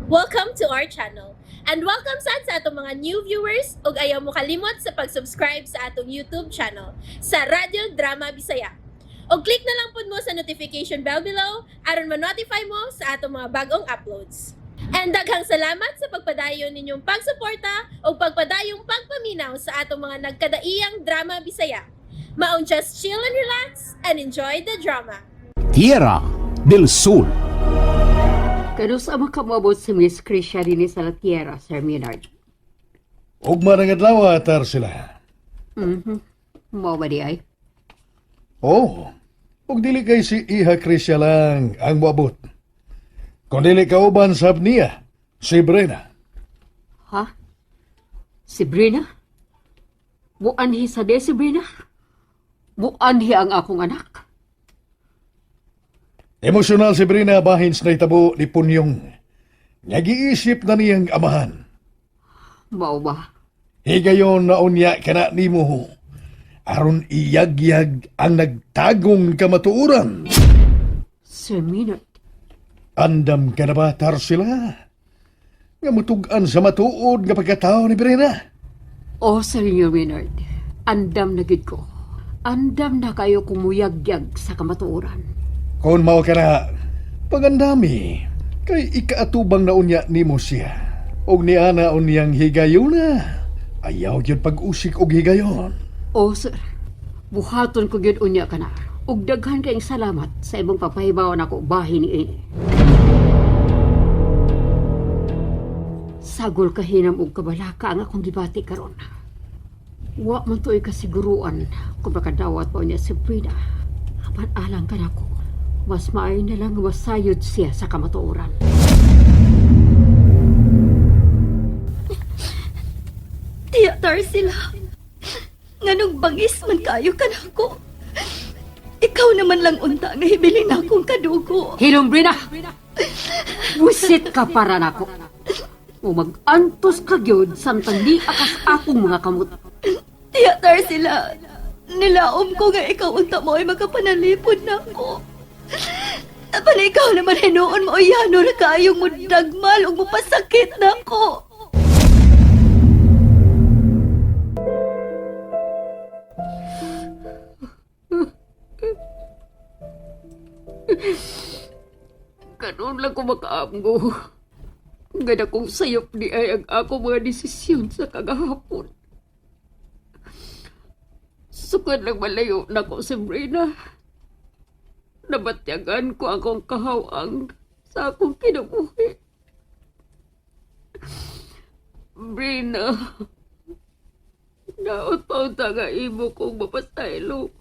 Welcome to our channel. And welcome sad sa atong mga new viewers ug ayaw mo kalimot sa pag-subscribe sa atong YouTube channel sa Radyo Drama Bisaya. Og click na lang pud mo sa notification bell below aron ma-notify mo sa atong mga bagong uploads. And daghang salamat sa pagpadayon ninyong pagsuporta ug pagpadayong pagpaminaw sa atong mga nagkadaiyang drama Bisaya. Maong just chill and relax and enjoy the drama. Tierra del Sol. Kanus-a man ka moabot si Miss Krisha dinhi sa La Tierra, Sir Maynard? Ugma ng adlaw, Tarsila. Mao ba diay? Oh, ug dili kay si Iha Krisya lang ang moabot. Kung dili kauban sab niya, si Brena. Ha? Si Brina? Muanhi sa di si Brina? Muanhi ang akong anak? Emosyonal si Brena bahin sa nahitabo ni Punyong. Nagiisip na niyang amahan. Mao ba? Higayon na unya kana nimo. Aron iyagyag ang nagtagong kamatuoran. Sir Maynard, Andam ka na ba, Tarsila? Nga mutug-an sa matuod nga pagkatao ni Brena. Oh, Sir Maynard, andam na gid ko. Andam na kayo kumuyagyag sa kamatuoran. Kung mao ka na, pagandami, kay ikaatubang na unya nimo siya. Og ni ana unyang higayuna. Ayaw gyud pag-usik og higayon. Oh, sir, buhaton ko gyud unya ka na. Ug daghan kayong salamat sa imong papahibaw nako bahin ni ini. Sagol kahinam og kabalaka ang akong gibati karon. Wa man tuoy kasiguruan kung makadawat pa niya si Brina. Apan alang ka nako, mas maayo na lang nga masayod siya sa kamatuoran. Tiya Tarsila, nganong bangis man kayo kanako. Ikaw naman lang unta nga hibilin akong kadugo. Hilom, Brina! Wisit ka para nako. O mag-antos ka gyud samtang di akas akong mga kamot. Tiya Tarsila, nilaom ko nga ikaw unta mo ay makapanalipod nako. Apan ikaw naman hinuon mo yano ra kaayong mudagmal ug mupasakit nako. Karon lang ko makaamgo. Nga kong sayop ni ay ang ako mga desisyon sa kagahapon. Sukad lang malayo na ko si Brina. Nabatyagan ko akong kahawang sa akong kinabuhi. Brina, daot pa unta nga imo kong mapasaylo.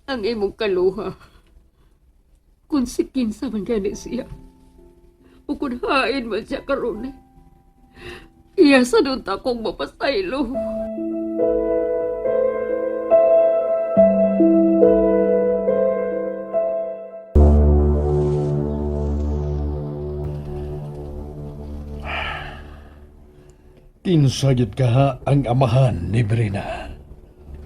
Ang imong kaluha. Kung si kinsa man gani siya. O kung hain man siya karon. Iya sa doon ta akong mapasaylo. Kinsa gyud kaha ang amahan ni Brina.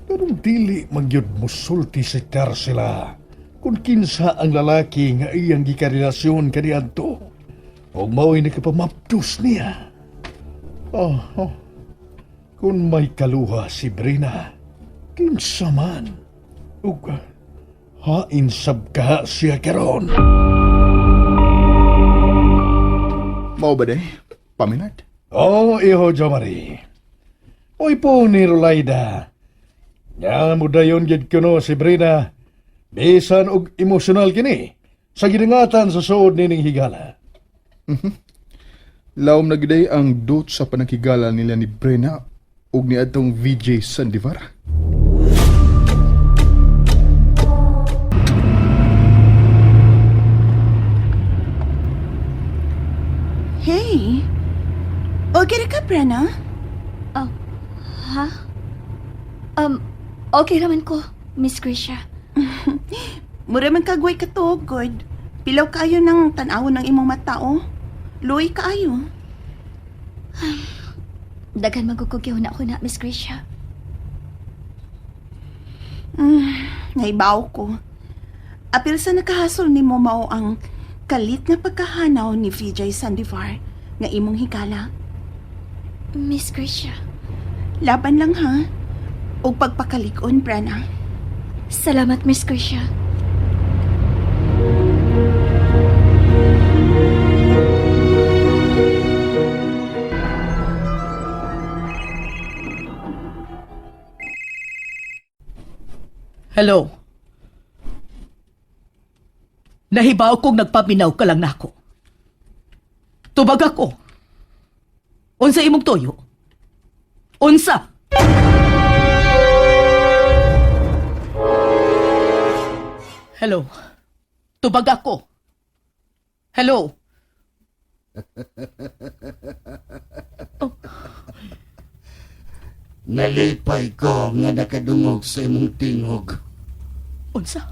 Pero dili man gyud musulti si Tarsila kung kinsa ang lalaki nga iyang gikarelasyon kaniadto. Og mao'y nakapamapdos niya. Oh, oh. Kung may kaluha si Brina, kinsa man. Ug hain sab kaha siya karon. Mao ba day? Paminard? Oh, iho, Jomari. Oy po ni Rolaida. Nga mo dayon gid kuno si Brina. Bisan og emosyonal kini sa gidangatan sa suod nining higala. Lawom na giday ang dot sa panakigala nila ni Brena ug ni atong VJ Sandivar. Hey! Okay ra ka, Prena? Ha? Okay raman ko, Miss Krisha. Mura man kagway ka to, good. Pilaw kaayo ng tan-awon ng imong mata, oh. Luoy kaayo. Daghan magkukugyaw na ako na, Miss Krisha. Naibaw ko. Apil sa nakahasol nimo mao ang kalit nga pagkahanaw ni Vijay Sandivar nga imong higala. Miss Gracia, Laban lang ha. Og pagpakalig-on, Brenna. salamat Miss Gracia. Hello. Nahibaw kong nagpaminaw ka lang nako. Tubag ako. Unsa imong toyo? Unsa? Hello. Tubag ako. Hello. Nalipay ko nga nakadungog sa imong tingog. Unsa?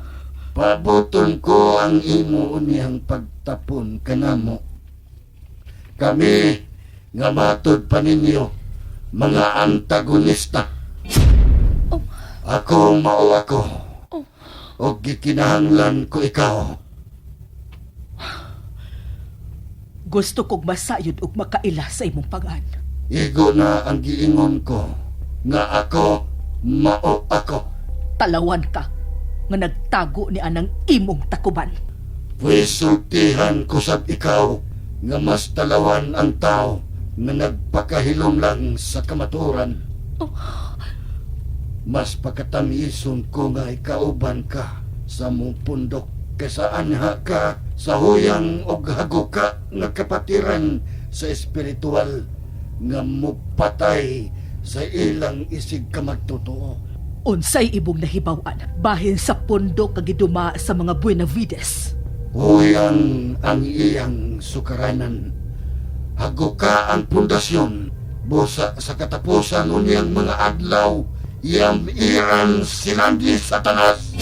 Pabuton ko ang imo unyang pagtapon kanamo. Kami nga matud pa ninyo mga antagonista. Ako mao ako. Og gikinahanglan ko ikaw. Gusto kog masayod og makaila sa imong pangan. Igo na ang giingon ko nga ako mao ako. Talawan ka nga nagtago ni anang imong takuban. Pwes sultihan ko sab ikaw nga mas talawan ang tao nga nagpakahilom lang sa kamaturan. Mas pakatamison ko nga ikauban ka sa mong pundok kaysa anha ka sa huyang og haguka nga kapatiran sa espiritual nga mupatay sa ilang isig kamagtotoo. Unsay ibong nahibaw-an bahin sa pundo kag giduma sa mga Buenavides. Huyang ang iyang sukaranan. Haguka ang pundasyon. Busa sa katapusan unyang mga adlaw, iyam iran silandi satanas.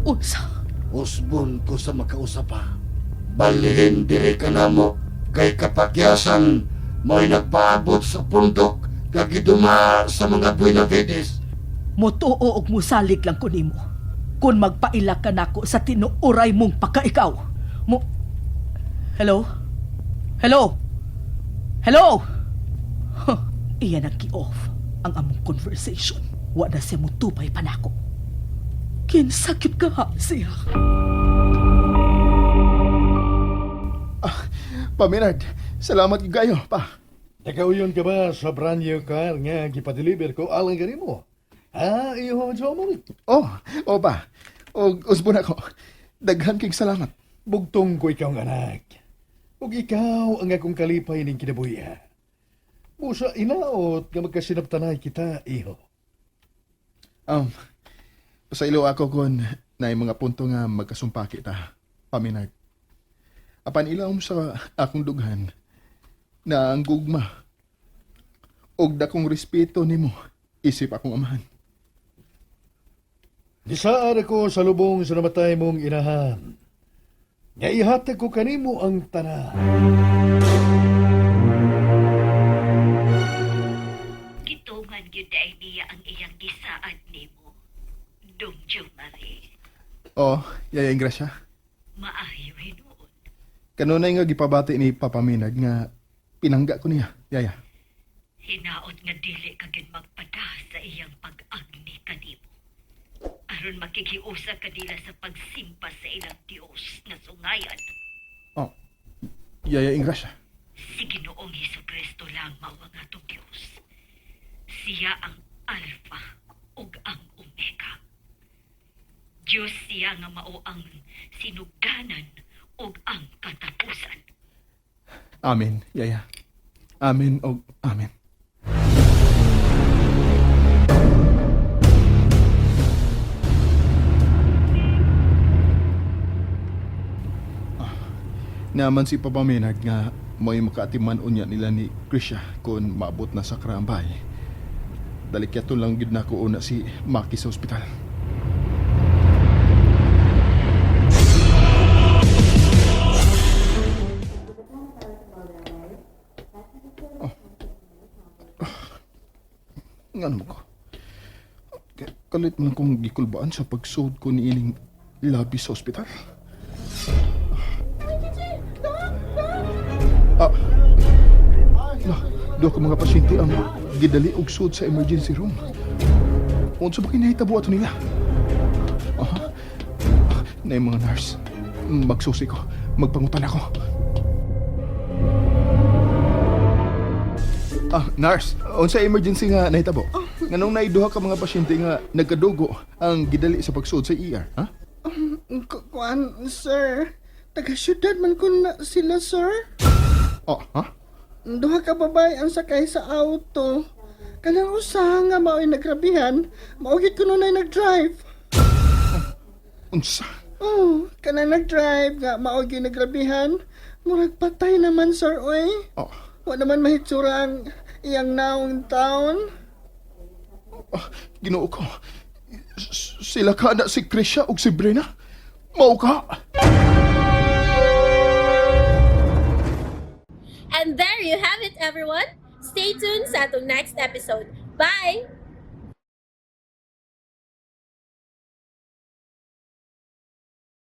Unsa? Usbon ko sa makausapa. Balhin diri ka namo kay kapakyasan mo'y nagpaabot sa pundok kagiduma sa mga Buenavides. Motuo og musalig lang ko nimo. Kun magpaila ka nako sa tinuoray mong pakaikaw. Mo Hello? Hello? Hello? Huh, iyan ang ki-off ang among conversation. Wa na siya mutubay pa nako. Kinsakit ka ha siya. Pa Minard, salamat gyud kayo, pa. Nakauyon ka ba sa brand new car nga gipadeliver ko alang kanimo? Ha, iho, Jomari. Oh, oh pa. Og usbon ako. Daghan kay salamat. Bugtong ko ikaw ang anak. Ug ikaw ang akong kalipay ning kinabuhi. Busa inaot nga magkasinabtanay kita, iho. Um, pasailo ako kung naay mga punto nga magkasumpaki ta, Pa Minard. Apan ilawom sa akong dughan na ang gugma og dakong respeto nimo isip akong amahan. Gisaad ako sa lubong sa namatay mong inahan. Nga ihatag ko kanimo ang tanan. Gitungan gyud ay niya ang iyang gisaad nimo. Dong Marie, Oh, yaya Ingrasya. maayo hinuon. Kanunay nga gipabati ni Papa Minard nga pinangga ko niya, yaya. Hinaot nga dili ka gyud magpada sa iyang pag-agni kanimo. Aron makikiusa ka nila sa pagsimba sa ilang Dios nga sungayan. Oh, yaya Ingrasya. Si Ginoong Hesukristo lang mao ang atong Dios. Siya ang Alpha ug ang Omega. Dios siya nga mao ang sinugdanan ug ang katapusan. Amen, yaya. Amen og amen. Ah, Naman si Papa Menard nga mo'y makaatiman unya nila ni Krisha kung maabot na sa Krambay. Dalikyaton lang gid nako una si Maki sa ospital. Nga naman ko. Kalit man kong gikulbaan sa pagsuod ko ni ining lobby sa ospital. Ah, na, duha ka mga pasyente ang gidali og sud sa emergency room. Unsa ba kinahitabo ato nila? Aha. Na mga nurse. Magsusi ko. Magpangutan ako. Ah, nurse, unsa emergency nga nahitabo? Nganong naiduha ka mga pasyente nga nagkadugo ang gidali sa pagsuod sa ER, ha? Kuan, sir. Taga syudad man kun na sila, sir. Oh, ha? Duha ka babae ang sakay sa auto. Kanang usa nga mao'y nagrabihan, mao gid kuno nay nag-drive. Unsa? Oh, kanang nag-drive nga mao gyud nagrabihan. Murag patay naman, sir, oy. Oh, Wa naman mahitsura ang iyang naong taon. ah, Ginoo ko. Sila ka na si Krisha ug si Brena? Mao ka? And there you have it, everyone. Stay tuned sa atong next episode. Bye!